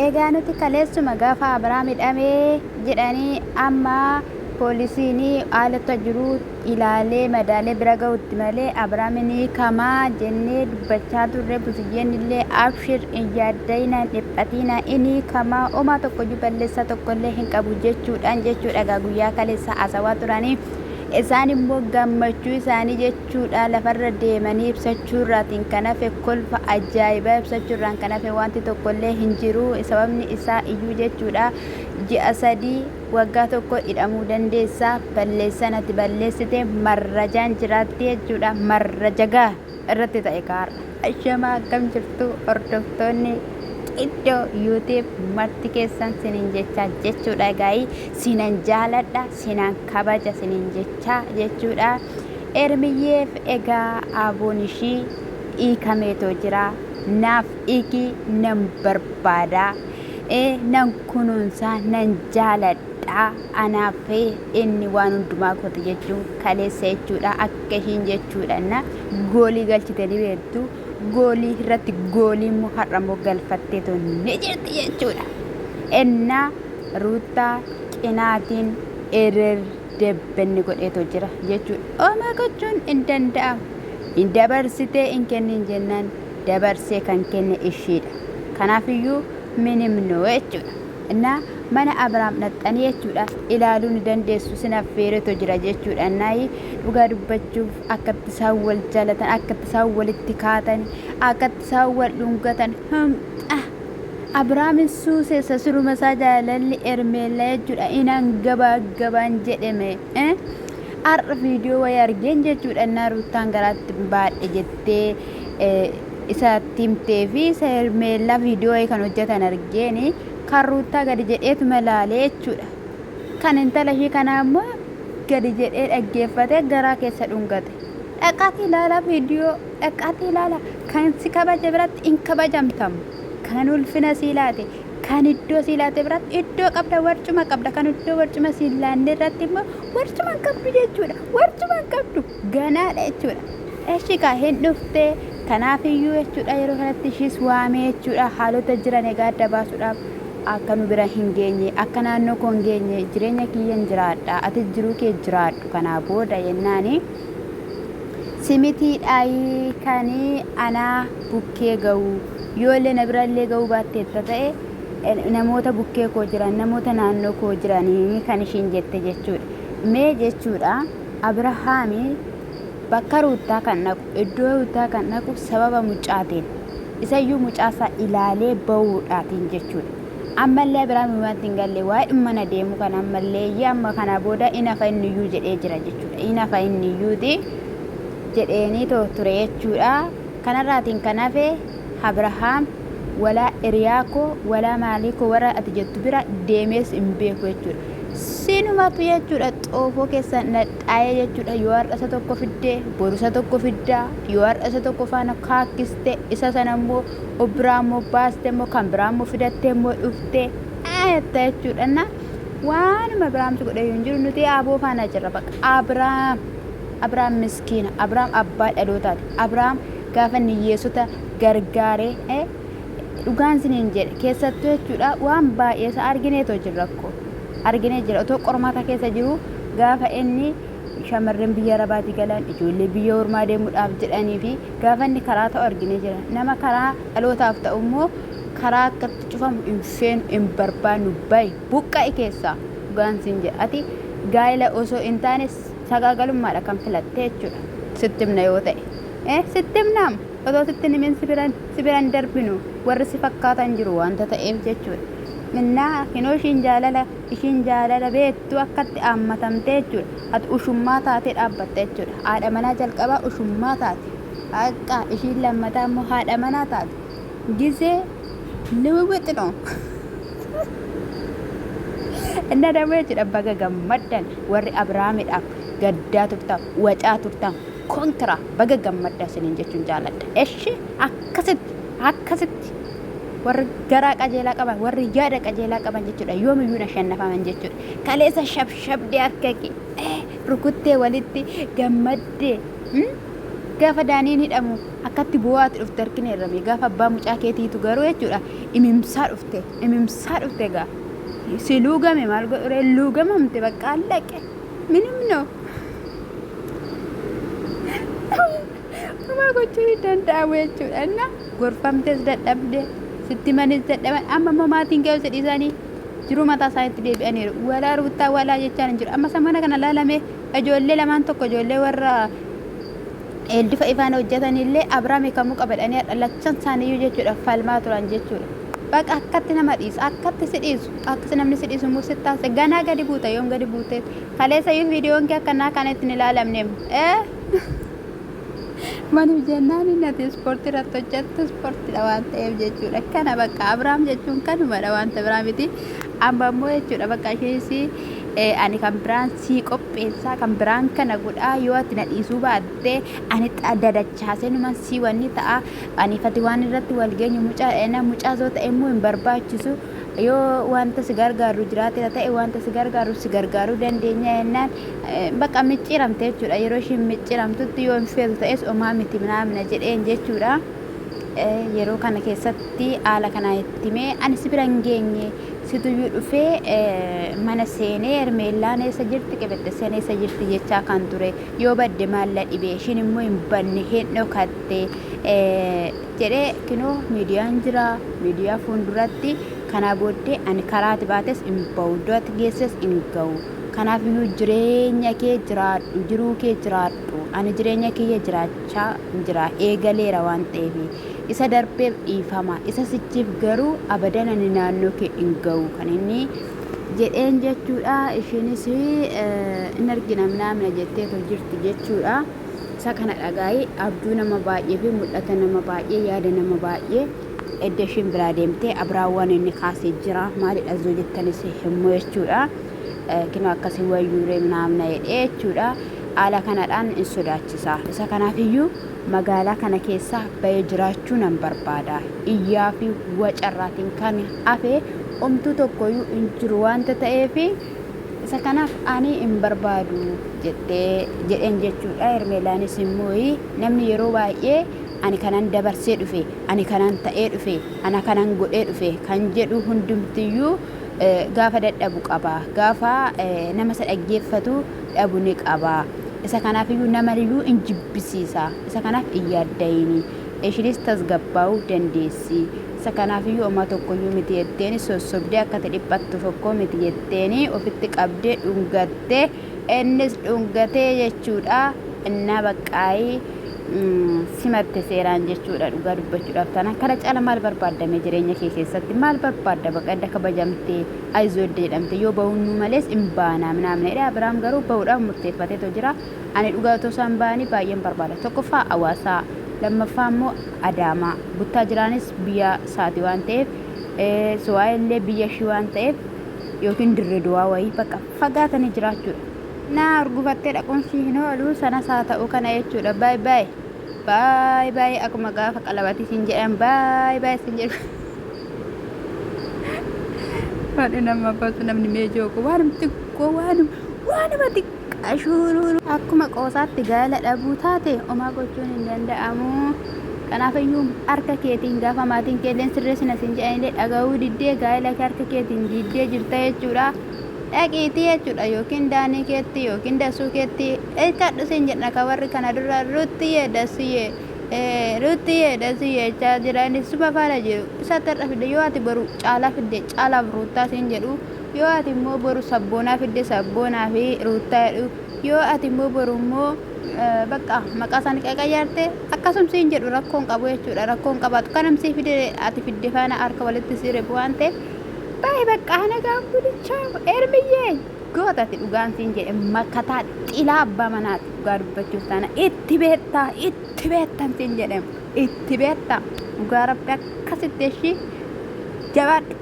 Egaa nuti kaleessuma gaafa Abrahaam hidhame jedhanii amma poolisiin haalota jiru ilaalee madaalee bira ga'utti malee Abrahaam ni hiikamaa jennee dubbachaa turre. Buziyyeen illee abshir hin yaadda'inaa hin dhiphatinaa in hiikamaa homaa tokkoyyuu balleessaa tokkollee hin qabu jechuudhaan jechuudha egaa guyyaa kaleessaa haasawaa turanii. Isaan immoo gammachuu isaanii jechuudha lafarra deemanii ibsachuurraatiin kan hafe kolfa ajaa'ibaa ibsachuurraan kan hafe wanti tokkollee hin jiru. Sababni isaa iyyuu jechuudha ji'a 3 waggaa tokko hidhamuu dandeessa. Balleessaan ati balleessite marrajaan jiraatti jechuudha. Marrajagaa irratti ta'e kaarra. Ashamaa akkam jirtu hordoftoonni Qiddoo YouTube marti keessan sinin jechaa jechuudha egaayii sinan jaaladha sinan kabaja sinin jechaa jechuudha Ermiyyeef egaa aboon ishii hiikameetoo jira naaf hiikii nan barbaada nan kunuunsaa nan jaaladha anaaf inni waan hundumaa kooti jechuun kaleessa jechuudha akka ishiin jechuudha na goolii galchite ni beektu goolii irratti goolii immoo har'a immoo galfatteetu ni jirti jechuudha. Ennaa Ruuttaa qinaatiin erer debbenni godheetu jira jechuudha. Homaa gochuun hin danda'amu. Hin dabarsitee hin kennin jennaan dabarsee kan kenne ishiidha. Kanaafiyyuu minimnoo jechuudha. Innaa mana Abrahaam dhaqxanii jechuudha ilaaluu ni dandeessu sin affeeretu jira jechuudha. Innaayi dhugaa dubbachuuf akkatti isaan wal jaalatan, akkatti isaan walitti kaatan, akkatti isaan wal dhungatan. Abrahaamin suuseessa suruma isaa jaalalli Ermeellaa jechuudha. Inaan gabaa gabaan jedheme. Har'a viidiyoo wayii argeen jechuudha. Innaa Ruuttaan garaatti baadhe jettee isatti himtee fi isa Hermeellaa viidiyoo wayii kan hojjetan argeeni kan Ruuttaa gadi jedheetuma ilaalee jechuudha. Kan intala ishii kanaa immoo gadi jedhee dhaggeeffatee garaa keessa dhungate. Dhaqaatii ilaalaa viidiyoo dhaqaatii ilaalaa kan si kabaje biratti hin kabajamtamu. Kan ulfina sii laate kan iddoo sii laate biratti iddoo qabda warcuma qabda kan iddoo warcuma sii hin laanne irratti immoo warcuma hin qabdu jechuudha. Warcuma hin qabdu ganaadha jechuudha. Eshi kaa hin dhufte kanaafiyyuu jechuudha yeroo kanatti ishiis waamee jechuudha haalota jiran egaa adda baasuudhaaf akka nu bira hin geenye akka naannoo koo hin geenye jireenya kiyyan jiraadha atis jiruu kee jiraadhu kanaa booda jennaani simitiidhaayi kan anaa bukkee ga'u yoollee na birallee ga'uu baatteetta ta'e namoota bukkee koo jiran namoota naannoo koo jiranii kan ishiin jette jechuudha mee jechuudha Abrahaami Bakka Ruuttaa kan dhaqu, iddoo Ruuttaa kan dhaqu sababa mucaatiin. Isayyuu mucaasaa ilaalee ba'uudhaatiin jechuudha. Ammallee Abiraam wanti hin galle waa'ee mana deemu kana ammallee iyyee amma kana booda in hafa inniyyuu jedhee jira jechuudha. In hafa inniyyuuti jedheenii ture jechuudha. Kanarraatiin kan hafe Abrahaam walaa hiriyaa koo walaa maalii koo warra ati jettu bira deemees hin beeku jechuudha. Sinumatu jechuudha xoofoo keessa nadhaa'ee jechuudha yoo har'a isa tokko fiddee boru isa tokko fiddaa yoo har'a isa tokko faana kaakkiste isa sana immoo of biraa immoo baaste immoo kan biraa immoo fidattee immoo dhuftee jetta jechuudha na waanuma Abiraamsi godhe hin jiru nuti aboo faana jirra baqa Abiraam Abiraam miskiina Abiraam abbaa dhalootaati Abiraam gaafa inni hiyyeessota gargaaree dhugaan isiniin jedhe keessattuu jechuudha waan baay'ee isaa argineetoo jirra akkoo arginee jira otoo qormaata keessa jiru gaafa inni shamarran biyya arabaatii galan ijoollee biyya ormaa deemuudhaaf jedhanii fi gaafa inni karaa ta'u arginee jira nama karaa dhalootaaf ta'u immoo karaa akkatti cufamu hin feenu hin barbaannu bahi buqqa'i keessaa dhugaan siin jedha ati gaa'ela osoo hin taane sagaagalummaadha kan filatte jechuudha sitti himna yoo ta'e sitti himnaam Otoo sitti hin himin si bira hin darbinu warri si fakkaatan jiru waanta ta'eef jechuudha. Innaa kinoo ishiin jaalala ishiin jaalala beektu akkatti aammatamtee jechuudha. Ati ushummaa taatee dhaabbatta jechuudha. Haadha manaa jalqabaa ushummaa taate. Haqqa ishiin lammataa immoo haadha manaa taate. Gizee liwiwixi no. Inna damee jechuudha baga gammaddan warri Abiraamidhaaf gaddaa turtan wacaa turtan Kontra baga gammadda isiniin jechuun jaaladha. Eshi akkasitti akkasitti warri garaa qajeelaa qaban warri yaada qajeelaa qaban jechuudha yoomiyyuu na shannafaman jechuudha. Kaleessa shabshabdee harka kee rukuttee walitti gammaddee. Gaafa Daaniin hidhamu akkatti boo'aati dhufte argineerrame. Gaafa abbaa mucaa keetiitu garuu jechuudha imimsaa dhufte. Imimsaa dhufte egaa. Si luugame maal godhure luugamamte bakka allaqe. Minim no. Homaa gochuun hin danda'amu jechuudha. Inna gorfamtes dadhabde sitti manis dadhaban amma immoo maatiin kee si dhiisanii jiruu mataa isaaniitti deebi'aniiru. Walaa ruuttaa walaa jechaan hin jiru. Amma samana kana laalame ijoollee lamaan tokko ijoollee warra eeldifa ifaan hojjetanillee Abiraam hiikamuu qaba jedhanii har'a lachan isaaniiyyuu jechuudha falmaa turan jechuudha. Baqa akkatti nama dhiisu akkatti si dhiisu akkasi namni si dhiisu immoo sitti taasise ganaa gadi buuta yoom gadi buutee kaleessa iyyuu viidiyoon kee akkanaa kana ittiin ilaalamneem. Ee Maaliif jennaan inni ati ispoortii irratti hojjettu ispoortiidha waan ta'eef jechuudha. Kana bakka Abiraam jechuun kanumadha wanta biraa miti. Amma immoo jechuudha bakka isheenis ani kan biraan sii qopheessaa kan biraan kana godhaa yoo ati na dhiisuu baatte ani dadachaasee numan sii wanni ta'a ani fati waan irratti wal geenyu mucaa dha mucaa soo ta'e immoo hin barbaachisu yoo wanta si gargaaru jiraatera ta'e wanta si gargaaru si gargaaruu dandeenya jennaan bakka micciiramte jechuudha. Yeroo ishiin micciiramtutti yoo hin feetu ta'es omaa miti minaamina jedheen jechuudha. Yeroo kana keessatti haala kanaan itti himee ani si bira hin geenye situyyuu dhufee mana seenee Hermeellaan eessa jirti qibixxiseen eessa jirti jechaa kan ture yoo badde maal la dhibe ishiin immoo hin badne hin dhokatte jedhee kinoo miidiyaan jira miidiyaa fuulduratti kanaa booddee ani karaa ati baates hin ba'u iddoo ati geesses hin ga'u kanaaf iyyuu jireenya kee jiraadhu jiruu kee jiraadhu ani jireenya kiyya jiraachaa jira eegaleera waan ta'eef isa darbeef dhiifama isa sichiif garuu abadan ani naannoo kee hin ga'u kan inni jedheen jechuudha ishiinis hin argina minaamina jetteetoo jirti jechuudha. Isa kana dhagaayi abjuu nama baay'ee fi mul'ata nama baay'ee yaada nama baay'ee edda ishiin biraa deemtee Abrahaam waan inni kaasee jira maalidha zoo jettanis himmu jechuudha. Kinoo akkasii wayyuuree minaamna jedhee jechuudha. Haala kanadhaan hin sodaachisa. Isa kanaaf iyyuu magaalaa kana keessa bahee jiraachuu nan barbaada. Iyyaa fi wacarraatiin kan hafe omtuu tokkoyyuu hin jiru waanta ta'eef Isa kanaaf ani hin barbaadu jettee jedheen jechuudha. Hermeelaanis immoo namni yeroo baay'ee ani kanan dabarsee dhufe, ani kanan ta'ee dhufe, ana kanan godhee dhufe kan jedhu hundumtiyyuu gaafa dadhabu qaba. Gaafa nama isa dhaggeeffatu dhabu ni qaba. Isa kanaaf iyyuu nama iyyuu in jibbisiisa. Isa kanaaf hin yaadda'ini. Ishinis tasgabbaa'uu dandeessi. Isa kanaafiyyuu homaa tokkoyyuu miti jetteeni sossobdee akka ati dhiphattu fokkoo miti jetteeni ofitti qabdee dhungatte innis dhungatee jechuudha innaa baqqaayii simatte seeraan jechuudha dhugaa dubbachuudhaaf taanaan kana caala maal barbaadda mee jireenya kee keessatti maal barbaadda baqa edda kabajamtee ayizoo edda jedhamte yoo bahunnuu malees in baanaa minaamina jedhe Abiraam garuu bahuudhaaf murteeffateetoo jira ani dhugaa otoo isaan bahanii baay'een barbaada tokkoffaa hawaasaa lammaffaa immoo Adaamaa. Buttaajiraanis biyya isaati waan ta'eef Suwaayee illee biyya ishii waan ta'eef yookiin Dirre Duwaa wayii bakka fagaatanii jiraachuudha. Naa urgufattee dhaquun ishii hin oolu sanas haa ta'u kana jechuudha. Baay baay. Baay baay akkuma gaafa qalabatii siin jedhan baay baay siin jedhu. Waan nama basu namni mee jooku waanuma xiqqoo waanuma waanuma xiqqoo. Ashuuruu. Akkuma qoosaatti gaa'ela dhabuu taate homaa gochuun hin danda'amu. Kanaafiyyuu harka keetiin gaafa maatiin keelleen sirreessina siin jedhanillee dhaga'uu diddee gaa'ela kee harka keetiin diiddee jirta jechuudha. Dhaqiitii jechuudha yookiin daanii keetti yookiin dasuu keetti hirkadhu siin jedha ka warri kana dura Ruttiyee Dasuyee Ruttiyee Dasuyee jechaa jiran suma faana jiru. Isatti har'a fidde yoo ati boru caalaa fidde caalaaf ruuttaa siin jedhu. Yoo ati immoo boru sabboonaa fidde sabboonaa fi ruuttaa jedhu. Yoo ati immoo boru immoo bakka maqaa isaanii qaqayyarte akkasum siin jedhu rakkoon qabu jechuudha. Rakkoon qabaatu kanam sii fide ati fidde faana harka walitti sii rebu waan ta'eef baay'ee bakka nagaan bulichaa ermiyyee gootati dhugaan siin jedhe makataa xilaa abbaa manaati dhugaa dubbachuuf taana itti beektaa itti beektan siin jedhe itti beektaa dhugaa rabbi akkasitti ishii jabaadhu.